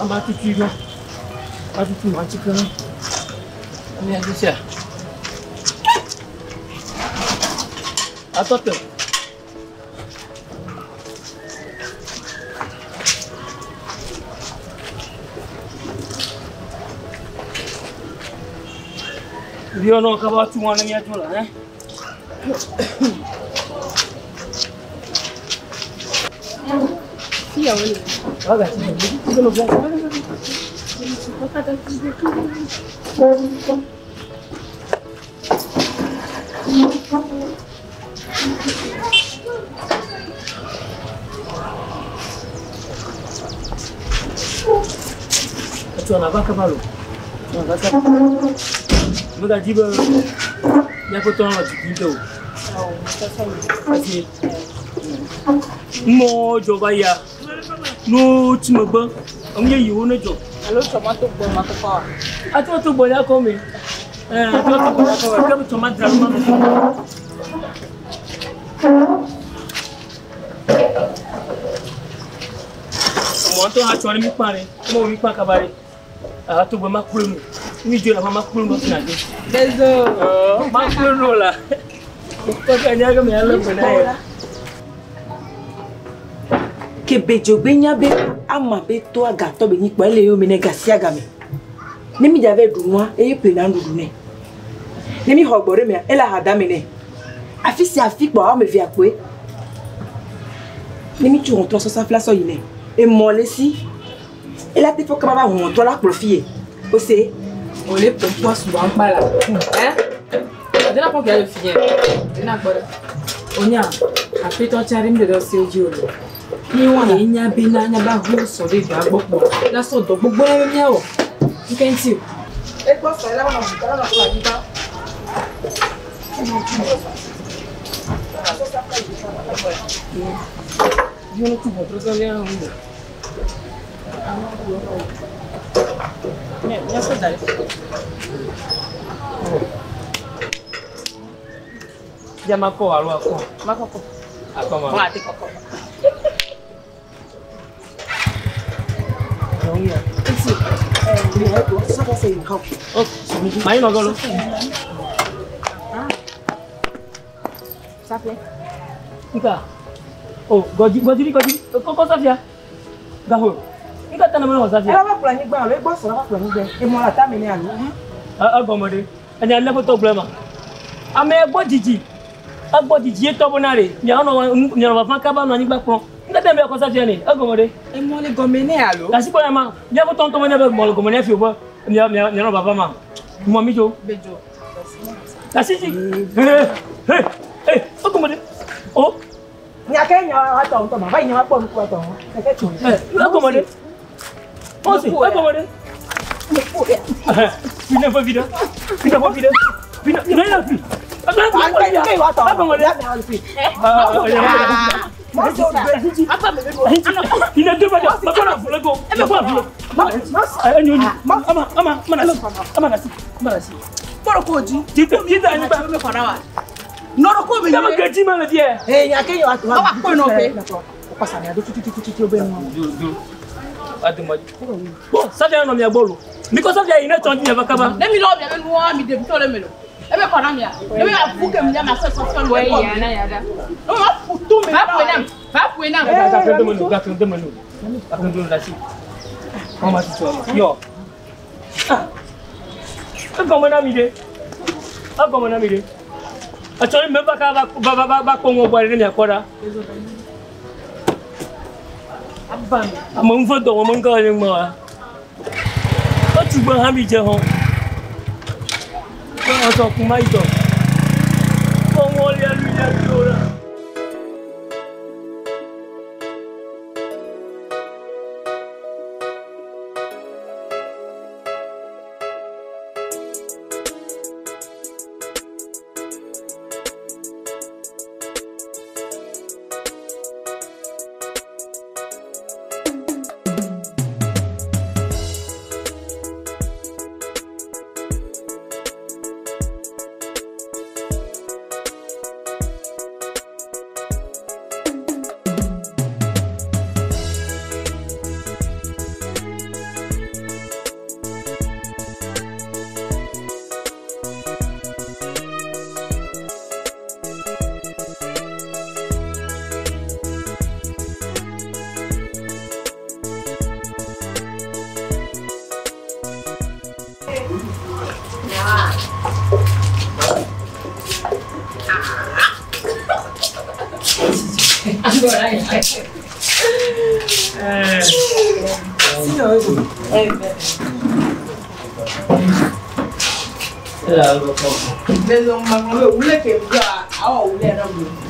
Ama tutu ɖo. Ma tutu ma tsi keŋ. Amea dzi sia. Atɔ te. Viwo nɔ kaba tu ŋua ne míadzo la, hɛ? Etsɔ nàva kaba loo. Etsɔ nàva kaba. Mègadzi be míaƒe tɔ nanɔ dzidim ɖe o. Esi numɔwo dzɔ va yia, nuwo tsi megbe, enu yeyewo ne dzɔ. Alo tsɔ ma to gbɔ ma kɔkɔ wa. Atrɔ to gbɔ ya kɔ me. Ɛɛ atrɔ to gbɔ ya kɔ me. Ke tsɔ ma dzra nu ma me. Mɔ ŋutɔ hã tsɔ ɖe mi kpa ɖe. Mɔ mi kpa kaba ɖe. Aha to gbɔ ma kple nu. Mi dzo la ma kple nu fina ɖe. Bezo. Ma kple nu la. Kɔkɔ nya ke me ale gbe na ye. Ke bedzogbe nya be ama be toa gatɔ be nyi kpɔ ele yome ne gasia game. Ne mi dza va ɖu nua eye ƒle na nuɖuɖu nɛ. Ne mi xɔ gbɔ ɖe mea ele aha dame nɛ. Afi sia afi kpɔ woame evea kpoe. Ne mi tso ʋɔtrɔ sɔ safla sɔ yi nɛ. Emɔ le si. Ela te fɔ kaba va ʋɔtrɔ la kplɔ fiye. Ose. On les pompe souvent pas là. Hein? Adena kɔ kɛ le fiɛ. Adena gbɔ dɛ. Onya, aƒetɔ tsa ɖe mi ɖe se dzi o le. Mi wa le nya bena nya ba ho sɔ ɖe dɔa gbɔ kpɔ. La sɔ dɔ gbogbo ɖe mia o. Nke ŋuti o. Ekpɔ sɔ la nɔ la nɔ kplɔ anyigba. Viwo ne tu ʋɔtrɔ sɔ mía ŋu me. Míasɔ da ɖe. Fia makɔ alo akɔ? Makɔkɔ. Akɔ ma. Wa ate kɔkɔ. Mayi nɔ gɔlo. Safle. Nka. Oh, gɔdzi gɔdzi gɔdzi kɔkɔ safia. Gaho. Nka tana mele wɔ safia. Ela va kplɔ anyigba alo egbɔ sɔ la va kplɔ anyigba. Emɔ le atame nɛ alo. Egɔme ɖe. Enya lé ƒetɔ gblɔe ma. Ame gbɔ dzidzi. Egbɔ dzidzi ye tɔ bena ɖe. Mianɔ mianɔ vava kaba nɔ anyigba kplɔ. Nka tana mele kɔ safia nɛ. Egɔme ɖe. Emɔ le gɔme nɛ alo. Asi kpɔ ya ma. Miaƒe tɔ ŋutɔ menye be mɔ le gɔme nɛ fi o be mia mia mianɔ vava ma. Mɔ mi dzo. Bedzo. Asi dzi. He he he. Egɔme ɖe. O. Nya ke nya wa tɔ ŋutɔ ma. Va yi nya wa kpɔ nuku wa tɔ. Keke tso. Egɔme ɖe. Ɔsi egɔme ɖe. Fina ƒe vi ɖe. Fina ƒe vi ɖe. Fina fina ya fi. Egɔme ɖe. Fina do ba ɖe. Makɔ na vole go. Makɔ na vole. Enyo nyo. Ama ama ama na si. Ama na si. Ama na si. Kpɔɖɔ ko dzi. Jita jita anyigba. Nɔrɔ ko mi. Dama ke dzi ma le fie. Ee nya ke nya wa tɔ. Awa kpɔe nɔ ke. Kpasa mia do tututututu be nua. Do do. Adema. Bon, safia nɔ mia gbɔ lo. Mi kɔ safia yi ne tsɔ ŋuti miava kaba. Ne mi lɔ mia be nua mi ɖevi tɔ le me lo. Ebe kɔ na mia. Ne mi afu ke mi ya ma sɔ sɔ sɔ lo. Ne ma fu tu mi. Va ƒoe nam. Va ƒoe nam. Gakle de menu, gakle de menu. Gakle de menu ɖe asi. Kɔ ma tutu ama. Yɔ. Ah. Egɔme na mi ɖe. Egɔme na mi ɖe. Etsɔ ne meva ka va va va va kpɔ ŋɔ gbɔ ɖe ne miakpɔ ɖa. Ame ŋu dɔ wɔm ŋkɔ nye ŋmɔ wa. Etugbe hã mi dze hɔn. Ɔsɔ kuma yi dɔ. Kpɔ ŋɔ lia lu lia lu la.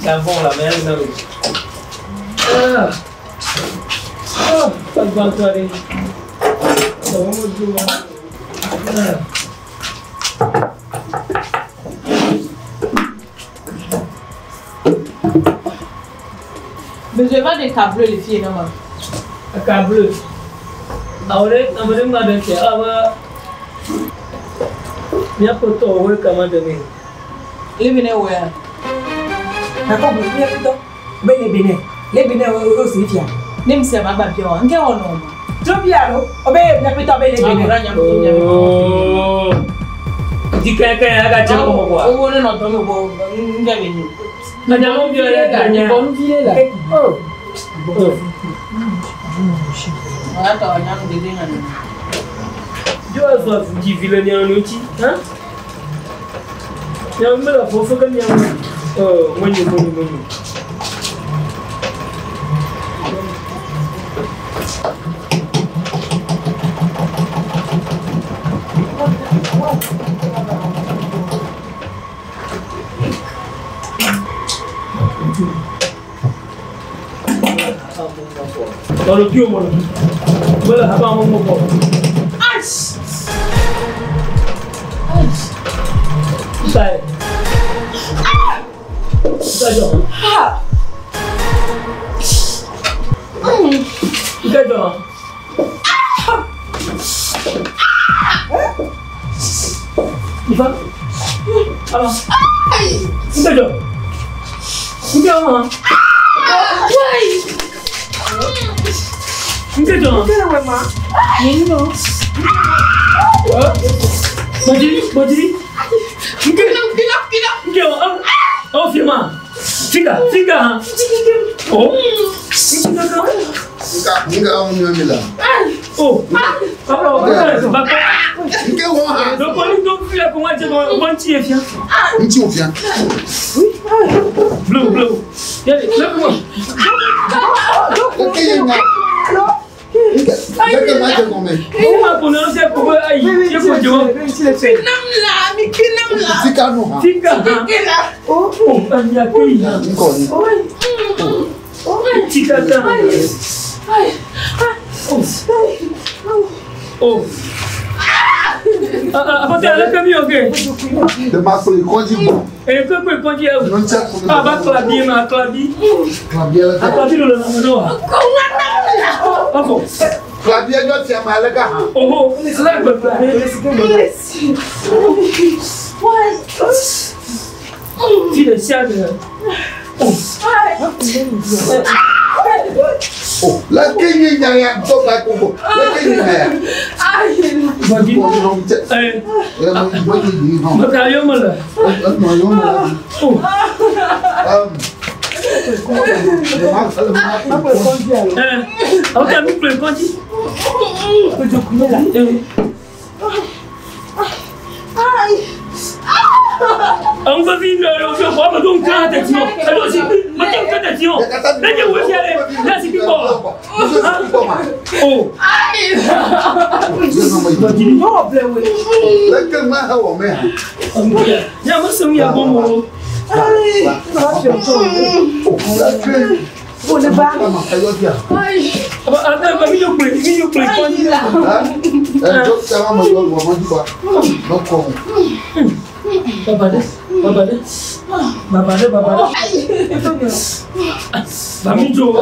Savon la mère non. Ah. Ah, pas de bâtard. Ça va me dire. Ah. Mais je vends des câbles, les filles, non, moi. Câble. Awore, amore ma de ke awa. Mia poto owe kama de me. Les venez ouais. D'accord, vous voulez plutôt Ben les bénin. Les bénin au signifié. Nem se ma ba bien. Nge ono. Trop bien, oh ben bien plutôt ben les bénin. Oh. Di kan kan aga je ko mo kwa. Owó ne nɔ dɔn mi bɔ nge be ni. Na nya mo bi ole ta nya. Bon file la. Oh. Wa ta wa nyamu dede ngani. Jo azo afuji vile ni anu chi, ha? Nya me la fofo ka nya. Oh, monyo monyo monyo. Dans le bio, moi. Voilà, ah, mon mon. Aïe. Aïe. Ça est. Ça y est. Ah. D'accord. Il va. Ah. D'accord. D'accord. D'accord. Bajiri, bajiri. Oh, firma. Fika, fika. Oh. Nga on mi la. Oh. Papa, papa. Nke wo ha. Donc on donc la comment dire on ti efia. Nti ofia. Bleu, bleu. Yale, là comment? Nke ye nga. Nke ma je ko me. Comment prononcer pour aïe, je ko jo. Nam la, mi kinam la. Tika no ha. Tika. Kila. Oh, anya ki. Nko ni. Oh. Tika ta. Aïe. Oh. Ah, ah, ah, la camion ok. De ma ko konji bo. Et que ko konji ah. Non cha ko. Ah, ba clavier ma clavier. Clavier la. Ah, clavier le la no. Oh. Clavier yo ti ma le ka ha. Oh, oh, la ko clavier. Ti le sia de. Oh. Oh, la kenye nya ya to ba ko ko. La kenye nya ya. Aïe. Bagi. Ko no nte. Eh, E mo mo di no. ma ka yo ma la. No yo mo. Oh. Um. Eh, ah, ta mi ple konji. Eh. On va vivre le feu, on va donc quand t'es tiens. Alors si, ma quand t'es tiens. Là je vais aller. Là c'est qui quoi? Oh. Non, bleu, oui. Ya ma sum ya bon mo. On le va. Ah ah ba mi yo ple, mi yo ple konji. Baba de, baba de. Baba de, baba de. Ba mi jo eh.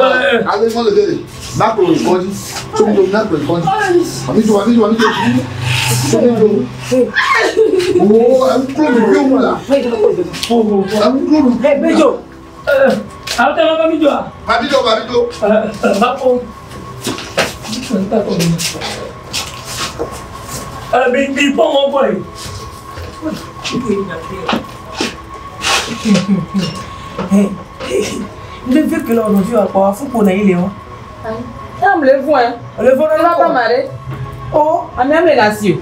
Oh. Eh, Bejo. Eh, ah ta ba mi jo. Ah, ba ko. Ah bi bi pon mo boy. Le vieux que l'on a vu à quoi faut qu'on aille Léon. Tam le voin. Le voin On va pas marrer. Oh, Ami am le la si.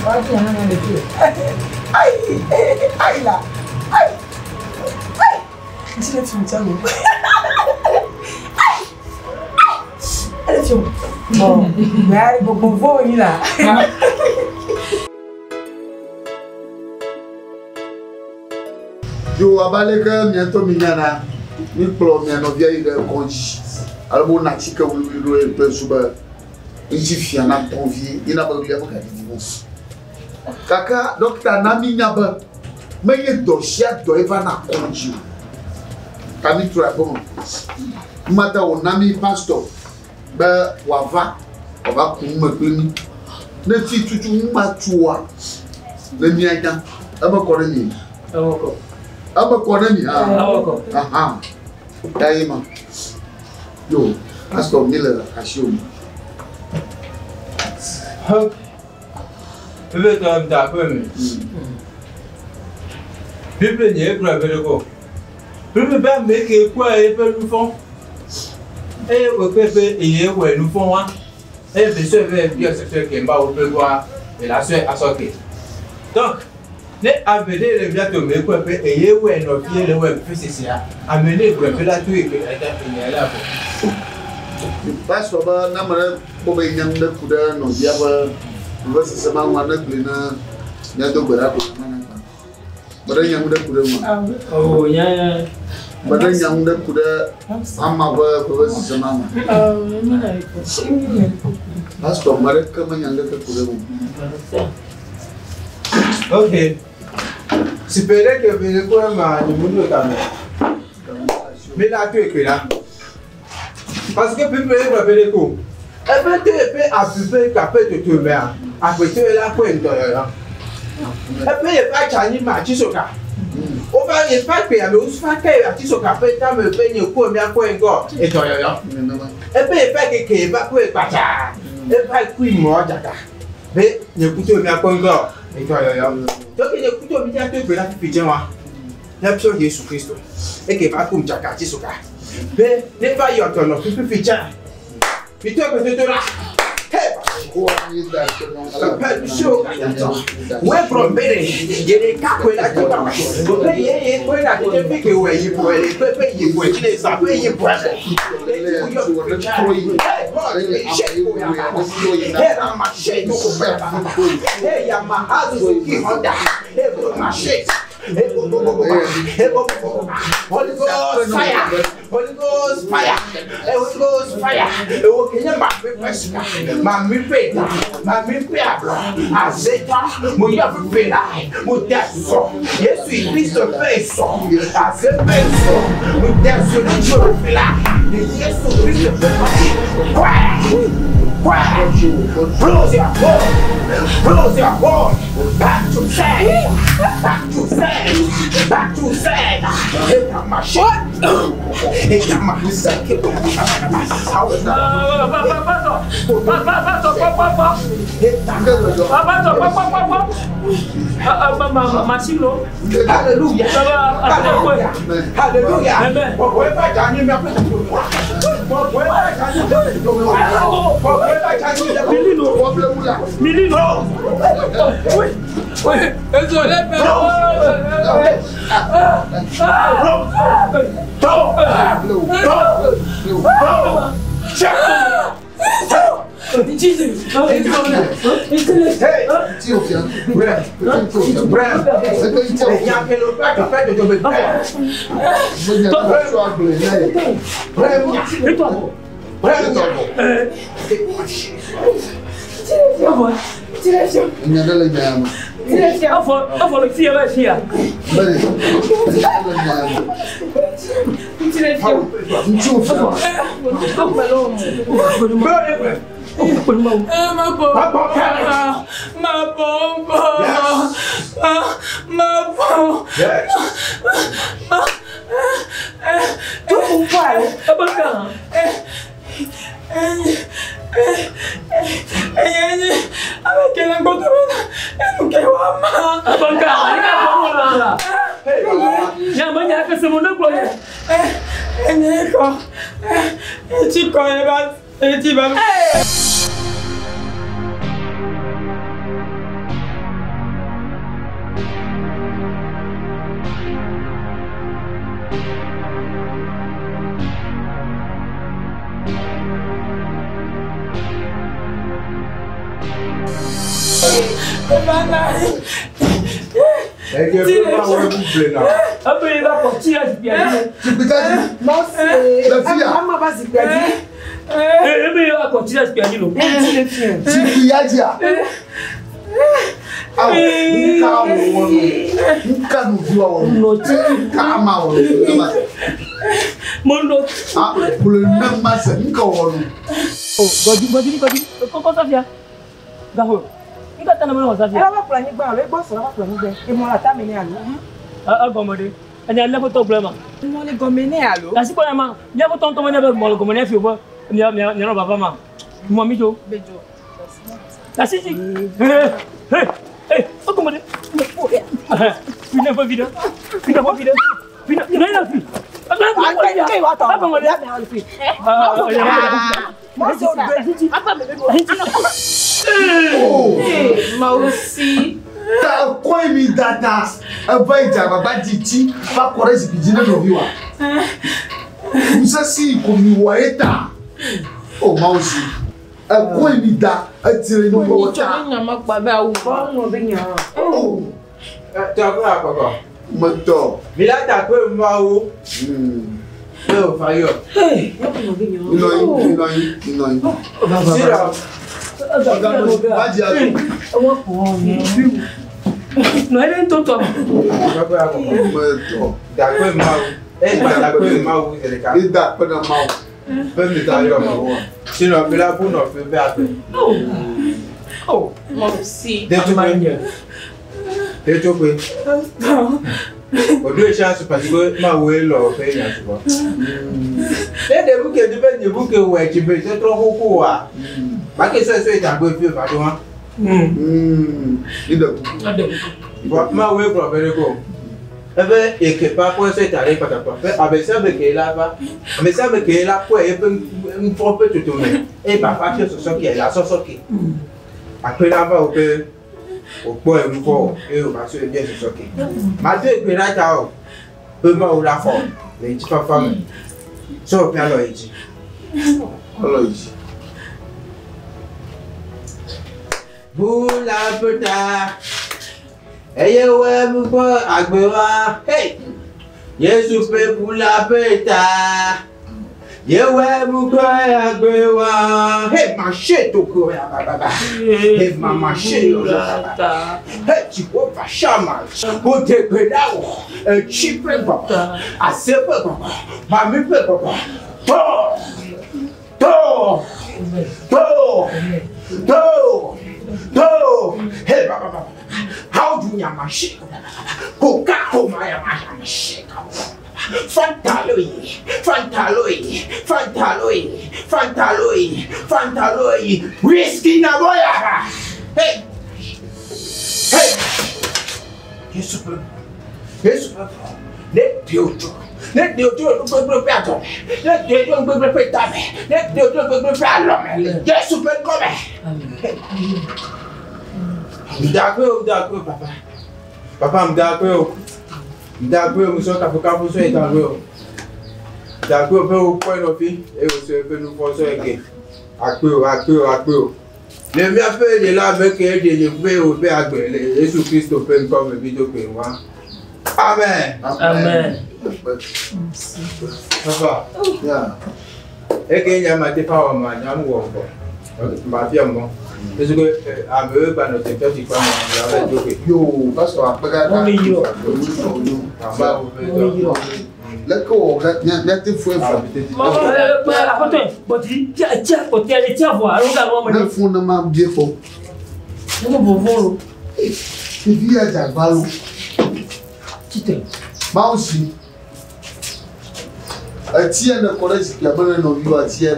Aïe, aïe là, aïe, aïe. Tu l'as filmé, tiens, Aïe, aïe. Allez, filme. Bon, mais allez, bon, bon, bon, il là. Yo abaleke miato minyana mi kplɔ mia nɔvia yi ɖe kɔdzi ale be wona atike wluwlu ɖo ye ŋutɔ su be ŋuti fia na tɔn vie yina be ɣlia megaɖiɖi o. Gake ɖɔkita na mi nya be menye dɔ sia dɔ ye va na kɔdzi o. Ta mi trɔ aƒe me. Numata wòna mi pastor be wòava wòava ku nu me kpli mi. Ne fi tutu nu ma tsoa ne mianya eme kɔ ɖe mi. Eme kɔ. Eme kɔ ɖe mi hã. Eme kɔ. Aha. Ya ye ma. Yo, pastor mi le asiwò me. Bebe tɔ da aƒe me. Bible nye egblɔ be ɖe ko. Bible be ame ke kpɔa eƒe nu vɔ̃ eye wòkpe be eye wɔ nu vɔ̃ wa eye be sɔe be biɔ sɔsɔe ke ma wo ƒe gbɔa ela sɔe asɔ ke. Donc ne ame ɖe le mía dome ekpɔe be eye wɔe nɔvie le wɔe fesesea ame ne gblɔ be la to yi ke eta enya la vɔ. Pastor be ne ame ɖe kpɔ be nya ŋu ɖe ku ɖe nɔvia ƒe vevesese ma ŋua ne gblɔe ne míado gbe ɖa ko ne mana gba. Me ɖe nya ŋu ɖe ku ɖe ŋua. Oh, nya nya. Me ɖe nya ŋu ɖe ku ɖe ama ƒe vevesese ma ŋua. Pastor me ɖeke menya ŋu ɖeke ku ɖe ŋu. Ok. Supere ke be ko ma ni mundo tame. Mais là tu es là. Parce que Bible est révélé ko. Ebe te pe abupe ka pe to to me a. Apete la ko ndo yo. Ebe ye pa chani ma chi soka. O va ye pa pe ame o fa ke a chi soka pe ta me pe ni ko mi akọ ngo e to yo yo. Ebe ye pa ke ke ba ko e pa cha. E pa ku mo jaka. Be ni ku to mi akọ ngo e to yo yo. Donc ni ku to mi ja to pe la fi je wa. La pio Jésus Christ. E ke pa ku jaka chi soka. Be ne pa yo to no fi fi cha. Mi to pe to la. Hey! Ouais, prompere, yere kakwe la kiba. Ope ye ye kwe la kete fike we yi po ele pepe yi po chile sa pe yi po. Holy Ghost fire, Holy Ghost fire, Holy Ghost fire. Close your horn, close your horn, back to sand, back to sand, back to sand. Hallelujah. Hallelujah. Hey! Ẹ̀jẹ̀ pé máa wọ ẹkú gbè náà. Ebe yi va kɔ tsi le zikpuia dzi. Zikpui ka dzi? Mɔse. Le fi ya? Ama va zikpuia dzi. Ebe yi va kɔ tsi le zikpuia dzi lo. Ti le fi. Zikpui ya dzia? Awɔ, nka wɔ nu, nka nuvi wɔ nu, nka ama wɔ nu. Mo nɔ. Ah, kple ne ma se nka wɔ nu. Gɔdzi gɔdzi gɔdzi kɔkɔ safia. Gaxo. Nka ta na mo wɔ safia. Ela va kplɔ anyigba alo egbɔ sɔrɔ va kplɔ anyigba. Emɔ la tame ne alo. Egɔme ɖe. Enya ne ƒe tɔ gblɔ ma. Emɔ le gɔme ne alo. Asi kpɔ ya ma. Mía ƒe tɔ ŋutɔ menye be mɔ le gɔme ne fi o be mia mia mia nɔ baba ma. Mɔ mi dzo. Asi dzi. He he he. Egɔme ɖe. Fi ne ƒe vi ɖe. Fi ne ƒe vi ɖe. Fi ne ne ne fi. Egɔme ɖe. Oh. Mausi. Ta kɔe mi dada eva yi dze agbagba dzidzi va kɔ ɖe zikpui dzi ne nɔvi wa. Nusesi ko mi wɔ ye ta. O Mawu si. Ekɔe mi da etsi le nu ta. Oh. Tɔkɔ àkọ́kọ́. Metɔ. Mi láta pé máa wo. Ṣé o fa yọ? Nɔ anyi, nɔ anyi, nɔ anyi. Síra. Ọ̀gá mo má di àgbo. Nɔ ele ŋutɔ tɔ. Tɔkɔ àkọ́kọ́. Metɔ. Dàpé máa wo. Ẹ gbà dàpé máa wo ìṣẹ̀lẹ̀ ká. Mi da akpe na Mawu. Pé mi ta yọ. Sínú mi lá bú nà fi bẹ́ àgbẹ̀. Mausi. Détúpé. Détúpé. Odu eṣẹ́ àsùpàtì pé máa wo lọ fẹ́ yàn ṣùgbọ́n. Lédè búkẹ́ tó bẹ́ẹ̀ ní búkẹ́ wọ̀ ẹ̀jì bẹ́ẹ̀ ṣe tó kókó wa. Bákẹ́ sọ èso ìtàgbé fi òfàdé wọn. Mi da kuku. Máa wo ekuro fẹ́rẹ́ kó. Ebe eke pa kó ẹsẹ̀ ìtàlẹ́ pàtàkì fẹ́ àbẹ̀sẹ̀ bẹ̀ kéé la fa. Àbẹ̀sẹ̀ bẹ̀ kéé la kó ẹ̀ fẹ́ ńfọ́ pé tuntun mẹ́. Ẹ bàbá fi sọ̀sọ́ kì ẹ̀ la sọ́sọ́ kì. Àpé la fa o pé òpó ẹ̀ ń fọ́ ẹ ò bá sọ ebi ẹ̀ sọ̀sọ́ kì. Màá tó èpè láta o. Pé máa wo la fọ̀ lè jí fáfá mi. Sọ̀rọ̀ pé a lọ yìí jí. Ọlọ yìí. Bula puta. Ẹyẹ wẹ gbogbo àgbẹ̀ wa. Hey! Yéṣu pé bula puta. Yewẹ gbogbo àgbẹ̀ wa. Hey, mà ṣe tòkò ya bàbàbà. Hey, mà mà ṣe yọ̀rọ̀ bàbà. Hey, tìwọ́ fàṣà mà. Kò tèpè dáwọ̀. Ẹ̀chí pé bàbà. Àṣẹ pé bàbà. Màmí pé bàbà. Tọ́! Tọ́! Tọ́! Tọ́! Tọ́! Hey, bàbà bàbà. How do you mashi? Coca Cola mashi. Fanta loi, Fanta loi, Fanta loi, Fanta loi, Fanta loi, whiskey na boya. Hey, hey, Yesu pe, Yesu pe, ne diojo, ne diojo gbegbe pe atɔ, ne diojo gbegbe pe tame, ne diojo gbegbe pe alɔme, Yesu pe gɔme. Mdakwe o, mdakwe o, papa. Papa, mdakwe o. Mdakwe o, muso kafukafu so ìtàgbé o. Mdakwe o, pé o kọ́ ẹnu fi, e o sọ pé nu fọ́ sọ eke. Akpe o, akpe o, akpe o. Lèmi afẹ́ èdè la mẹ́kẹ́ èdè yẹn pé o pé agbẹ̀ lè Jésù Kristo pé nǹkan mi bí tó pè wá. Amen. Amen. Papa, Yeah. eke nyɛ ma te fa wɔ ma nyɛ mu wɔ ŋgɔ. Ma fia mɔ. Parce que ame wo gba nɔ teƒe si kpa mɔ ya va do ke. Yo, pastor akpe kaka. Wọ́n lè yí ọ. Aba leke wɔ míate fún efɔ. Aƒetɔ bɔti tia kɔtɛ ale tia vɔ alo ka lɔ Ne me. fún ne ma bie kpɔ. Ne mo vɔvɔ lo. Ɖevi ya dze agba lo. Tite. Mawu si. Etia ne kɔ ɖe zikpuia me ne nɔviwo etia.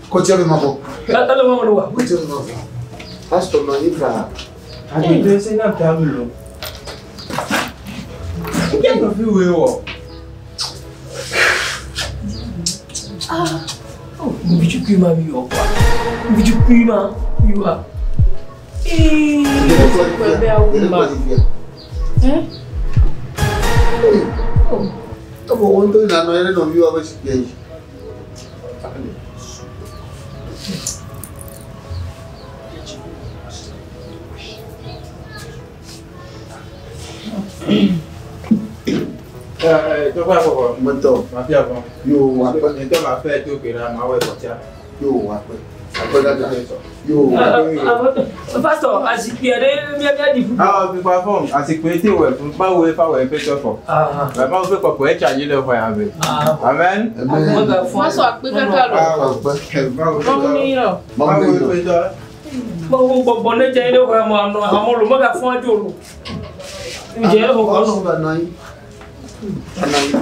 Kɔtia be ma bɔ. Ele wɔm lo wa. Kɔtia be ma bɔ. Pastor nɔ anyi faa. Agbede se na ta mi lo. Ke nɔ fi woe wɔ. Nvitukui ma mi wɔ kwa. Nvitukui ma mi wa. Ee. Ɖevi kɔ ɖe fia. Ɖevi kɔ ɖe fia. Evɔ wo ŋutɔ yina nɔ anyi ɖe nɔviwoa ƒe zikpuia dzi. Tɔgbe akɔkɔ. Metɔ. Ma fi avɔ. Yo akpe. Ntɔ ma fɛ to ke la ma wɔ kɔtia. Yo akpe. Akpe dada. Yo. Pastor, azikpui aɖe mía mía ɖi ƒu. Ah, mi kpa fɔm. Azikpui ti wɔ fún báwo efa wɔ eƒe tɔ fɔ. Bàbá wo ƒe kɔkɔ etsa anyi le xɔ ya me. Amen. Amen. Masɔ akpe kaka lɔ. Mawu ni yɔ. Mawu eƒe tɔ. Mawu gbɔgbɔ ne dze ɖe xɔ ya me anɔ amewo lo megafɔ adzo lo. Dze ɖe xɔ Ɔsɔ nɔ. va nɔ anyi. Va nɔ anyi.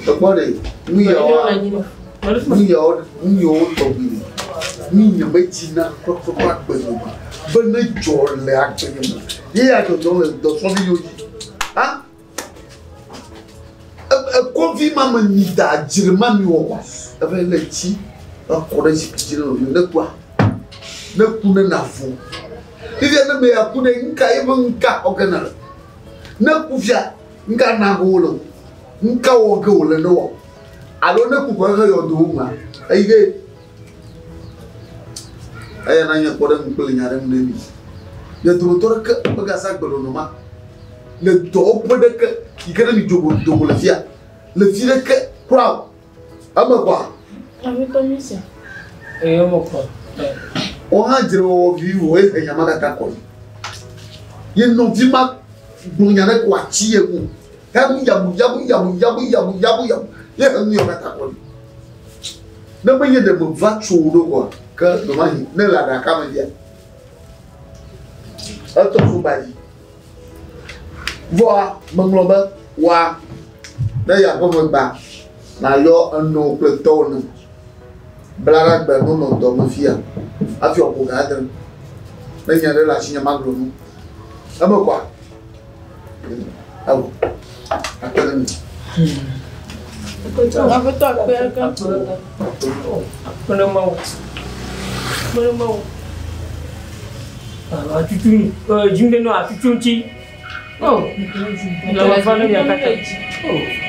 Ekpɔ ɖe nu yawoa nu yawo nu yawo tɔgbi ɖe nu nye me dzina kɔkɔkɔ agbe nye me be ne dzɔ le agbe nye me ye ya dzɔdzɔ le dɔsɔvi yiwo dzi ha ekɔvi ma me nyi da dzre ma mi wɔ wa eve le tsi ekɔ ɖe zikpui dzi ne nɔviwo ne kua ne ku ne na vo fifia ne me ya ku ɖe ŋka ye be ŋka xɔ ge ne le ne ku fia ŋka na ge wole o ŋka wɔ ge wole ne wɔ alo ne ku kɔ ehe yɔ do wo mea eyi ge eya na nye kpɔ ɖe ŋu kple nya ɖe ŋu ne mi nye dometɔ ɖeke megasa gbenɔnɔ ma le dɔwɔƒe ɖeke yi ke ne mi dzogo dogo le fia le fi ɖeke kura o eme kɔa Aƒetɔ mi sia. Eye me kɔ. wo hã dzre wɔwɔ vivi wo ehe nya ma katã kɔ ye nɔvi ma gblɔ nya ɖe ko atsi ye ŋu yabu yabu yabu yabu yabu yabu yabu yabu ye he nu yɔ katã kɔ ne menye ɖe me va tso wo ɖo kɔa ke ɖomahi ne le aɖaka me fia etɔ so ba dzi vɔa meŋlɔ be wa ne ya ƒe megba na yɔ eno kple tɔwo ne bla ɖe agbe no nɔ dɔ me fia hafi wòaƒo ga adre ne nya ɖe le asinye magblɔ nu eme kɔa awɔ akpe ɖe mi. Aƒetɔ akpe kaka. Akpe ɖe Mawu. Akpe ɖe Mawu. Atutu dzi ɖe nɔ atutu ŋuti. Oh, le wɔ fa ne mia katã. Oh.